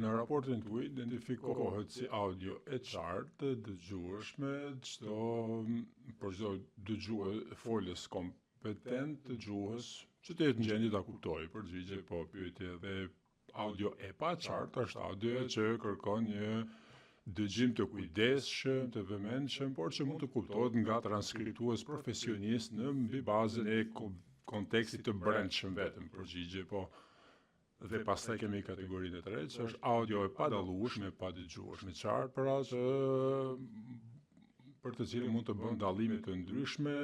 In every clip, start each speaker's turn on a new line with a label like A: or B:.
A: Në raportin tuaj identifikohet si audio e qartë, dëgjueshme, çdo për çdo dëgjues folës kompetent të gjuhës që të jetë në gjendje ta kuptojë. Përgjigje po, pyetje dhe audio e paqartë është audio që kërkon një dëgjim të kujdesshëm, të vëmendshëm, por që mund të kuptohet nga transkriptues profesionist në mbi bazën e kontekstit të brendshëm vetëm. Përgjigje po. Dhe pastaj kemi kategorinë e tretë, që është audio e padallueshme, e padëgjueshme, qartë, pra që për të cilën mund të bën dallime të ndryshme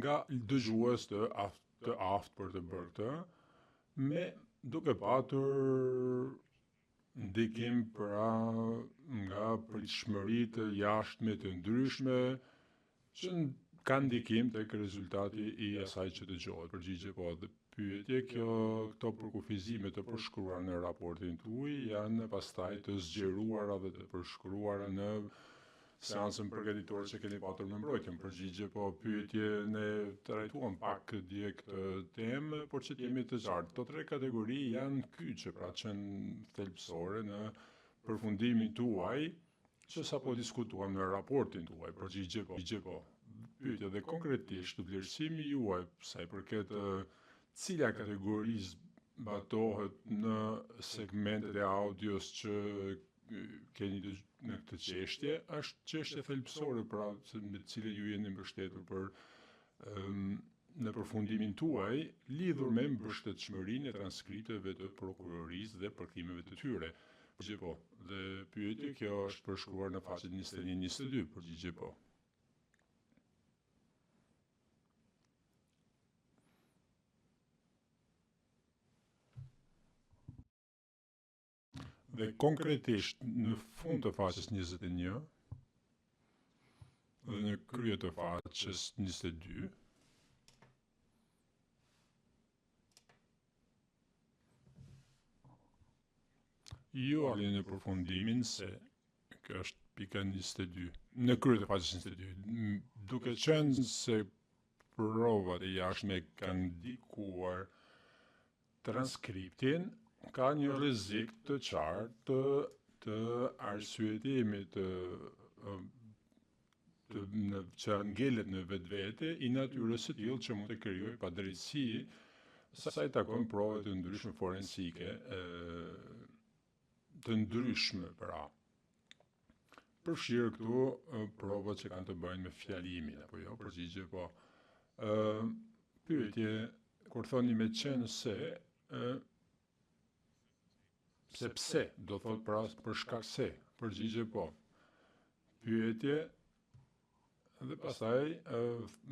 A: nga dëgjues të aftë, të aftë për të bërë këtë, me duke patur ndikim pra nga pritshmëri të jashtme të ndryshme që kanë ndikim tek rezultati i asaj që dëgjohet. Përgjigje po dhe pyetje, kjo këto përkufizime të përshkruara në raportin tuaj janë pastaj të zgjeruara dhe të përshkruara në seancën përgatitore që keni patur me mbrojtjen. Përgjigje po pyetje ne trajtuam pak dje këtë temë, por që të jemi të qartë. Këto tre kategori janë kyçe, pra qenë thelbësore në përfundimin tuaj që sapo diskutuam në raportin tuaj. Përgjigje po. Përgjigje po. Pyetje dhe konkretisht vlerësimi juaj sa i përket cila kategori zbatohet në segmentet e audios që keni në këtë çështje është çështje thelbësore pra me të cilën ju jeni mbështetur për në përfundimin tuaj lidhur me mbështetshmërinë e transkripteve të prokurorisë dhe përkthimeve të tyre. Përgjigje po. Dhe pyetje kjo është përshkruar në faqet 21-22. Përgjigje po. Dhe konkretisht në fund të faqes 21 dhe në krye të faqes 22 ju arrini në përfundimin se kjo është pika 22 në krye të faqes 22 duke qenë se provat e jashtme kanë ndikuar Transkriptin ka një rrezik të qartë të të arsyetimit të të në, që ngelet në vetvete i natyrës së tillë që mund të krijojë padrejtësi sa i takon provave të ndryshme forensike e, të ndryshme pra. Përfshirë këtu provat që kanë të bëjnë me fjalimin apo jo, përgjigje po. Ë pyetje kur thoni me qenë se ë sepse do thot pra për shkak se, përgjigje po. Pyetje dhe pastaj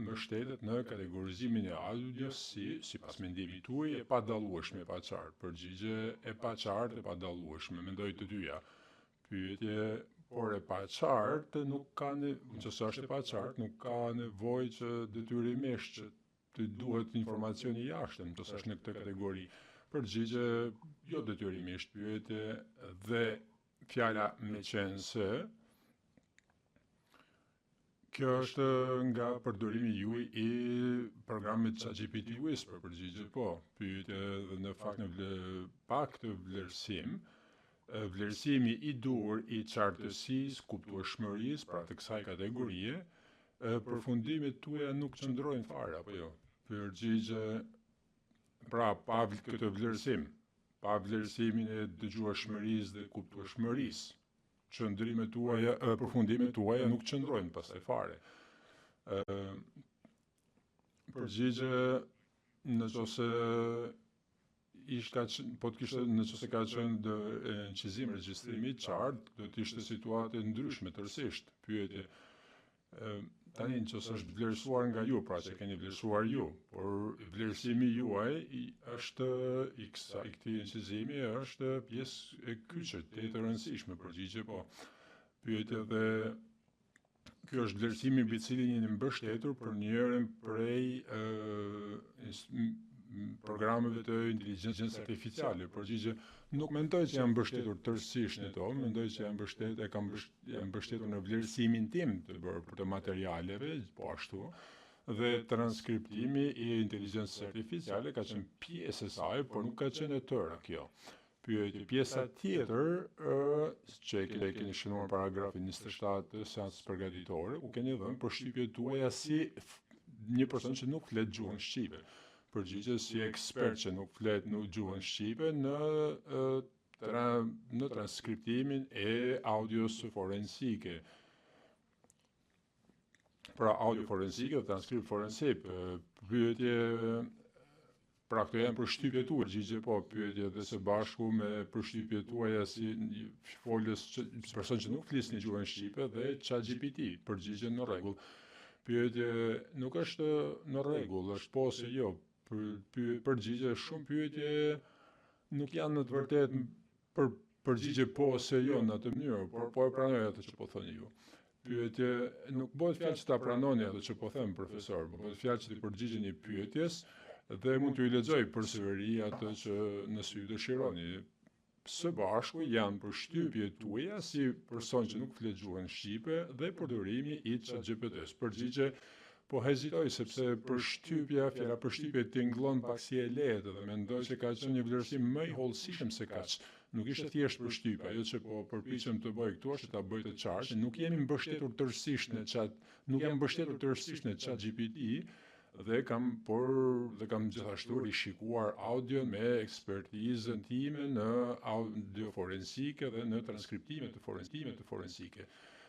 A: mbështetet në kategorizimin e audios si sipas mendimit tuaj e padallueshme, e paqartë. Përgjigje e paqartë, e padallueshme, mendoj të dyja. Pyetje, por e paqartë nuk ka në, nëse është e paqartë, nuk ka nevojë që detyrimisht që të duhet informacion i jashtëm, nëse është në këtë kategori. Përgjigje, jo detyrimisht pyetje dhe fjala meqenëse Kjo është nga përdorimi juaj i programit ChatGPT Whisper, përgjigje po. Pyetje dhe në fakt në vle, pa këtë vlerësim, vlerësimi i duhur i qartësisë, kuptueshmërisë, pra të kësaj kategorie, përfundimet tuaja nuk qëndrojnë fare apo jo? Përgjigje pra pa këtë vlerësim, pa vlerësimin e dëgjueshmërisë dhe kuptueshmërisë, qëndrimet tuaja, përfundimet tuaja nuk qëndrojnë pastaj fare. Ë përgjigje në qoftë se ish ka qenë, po të kishte në qoftë se ka qenë dë, incizim regjistrimi i qartë, do të ishte situatë e ndryshme tërësisht. Pyetje tani në qoftë se është vlerësuar nga ju, pra që keni vlerësuar ju, por vlerësimi juaj është i kësaj i këtij incizimi është pjesë e kyçe, të të rëndësishme, përgjigje po. Pyetje dhe ky është vlerësimi mbi cilin jeni mbështetur për njërin prej ë programeve të inteligjencës artificiale. Përgjigje, nuk mendoj që jam mbështetur tërësisht në to, mendoj që jam mbështetur, e kam jam mbështetur në vlerësimin tim të bërë për të materialeve, po ashtu, dhe transkriptimi i inteligjencës artificiale ka qenë pjesë e saj, por nuk ka qenë e tëra kjo. Pyetje. Pjesa tjetër ë që e keni shënuar në paragrafin 27 të seancës përgatitore, ku keni dhënë përshtypjet tuaja si një person që nuk flet gjuhën shqipe. Përgjigje si ekspert që nuk flet në gjuhën shqipe në tra, në transkriptimin e audios forensike. Pra, audio forensike dhe transkript forensik. Pyetje. Pra, këto janë përshtypjet tuaja, përgjigje po, pyetje dhe së bashku me përshtypjet tuaja si një folës që, person që nuk flisni gjuhën shqipe dhe ChatGPT, përgjigje në rregull. Pyetje: nuk është në rregull, është po ose jo. Përgjigje: shumë pyetje nuk janë në të vërtetë për përgjigje po ose jo në atë mënyrë, por po e pranoj atë që po thoni ju. Pyetje: nuk bëhet fjalë që ta pranoni atë që po them, profesor, po bëhet fjalë që të përgjigjeni pyetjes dhe mund t'ju lexoj përsëri atë që nëse ju dëshironi. Së bashku janë përshtypjet tuaja si person që nuk flet gjuhën shqipe dhe përdorimi i ChatGPT-s. Përgjigje: po hezitoj sepse përshtypja, fjala përshtypje tingëllon pak si e lehtë dhe mendoj se ka qenë një vlerësim më i hollësishëm se kaq. Nuk ishte thjesht përshtypje, ajo që po përpiqem të bëj këtu është ta bëj të qartë që nuk jemi mbështetur tërësisht në chat, nuk jam mbështetur tërësisht në ChatGPT dhe kam por dhe kam gjithashtu rishikuar audio me ekspertizën time në audio forensike dhe në transkriptime të forensike.